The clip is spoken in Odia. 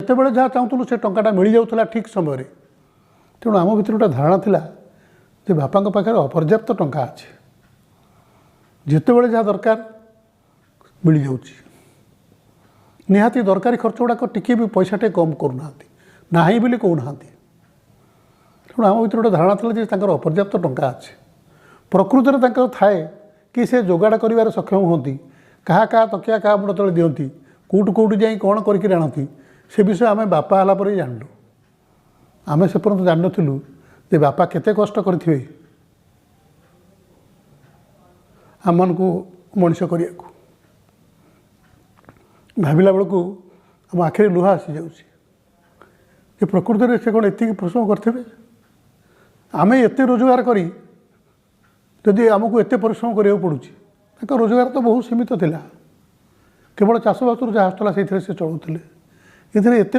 ଯେତେବେଳେ ଯାହା ଚାହୁଁଥିଲୁ ସେ ଟଙ୍କାଟା ମିଳିଯାଉଥିଲା ଠିକ୍ ସମୟରେ। ତେଣୁ ଆମ ଭିତରେ ଗୋଟେ ଧାରଣା ଥିଲା ଯେ ବାପାଙ୍କ ପାଖରେ ଅପର୍ଯ୍ୟାପ୍ତ ଟଙ୍କା ଅଛି, ଯେତେବେଳେ ଯାହା ଦରକାର ମିଳିଯାଉଛି। ନିହାତି ଦରକାରୀ ଖର୍ଚ୍ଚ ଗୁଡ଼ାକ ଟିକିଏ ବି ପଇସାଟେ କମ୍ କରୁନାହାନ୍ତି, ନାହିଁ ବୋଲି କହୁନାହାନ୍ତି। ତେଣୁ ଆମ ଭିତରେ ଗୋଟେ ଧାରଣା ଥିଲା ଯେ ତାଙ୍କର ଅପର୍ଯ୍ୟାପ୍ତ ଟଙ୍କା ଅଛି। ପ୍ରକୃତରେ ତାଙ୍କର ଥାଏ କି ସେ ଯୋଗାଡ଼ କରିବାରେ ସକ୍ଷମ ହୁଅନ୍ତି, କାହା କାହା ତକିଆ କାହା ମୁଣ୍ଡ ତଳେ ଦିଅନ୍ତି, କେଉଁଠୁ କେଉଁଠି ଯାଇ କ'ଣ କରିକିରି ଆଣନ୍ତି, ସେ ବିଷୟ ଆମେ ବାପା ହେଲା ପରେ ଜାଣିଲୁ। ଆମେ ସେ ପର୍ଯ୍ୟନ୍ତ ଜାଣିନଥିଲୁ ଯେ ବାପା କେତେ କଷ୍ଟ କରିଥିବେ ଆମମାନଙ୍କୁ ମଣିଷ କରିବାକୁ। ଭାବିଲା ବେଳକୁ ଆମ ଆଖିରେ ଲୁହ ଆସିଯାଉଛି ଯେ ପ୍ରକୃତରେ ସେ କ'ଣ ଏତିକି ପରିଶ୍ରମ କରିଥିବେ? ଆମେ ଏତେ ରୋଜଗାର କରି ଯଦି ଆମକୁ ଏତେ ପରିଶ୍ରମ କରିବାକୁ ପଡ଼ୁଛି, ତାଙ୍କ ରୋଜଗାର ତ ବହୁତ ସୀମିତ ଥିଲା, କେବଳ ଚାଷବାସରୁ ଯାହା ଆସୁଥିଲା ସେଇଥିରେ ସେ ଚଳୁଥିଲେ। ଏଥିରେ ଏତେ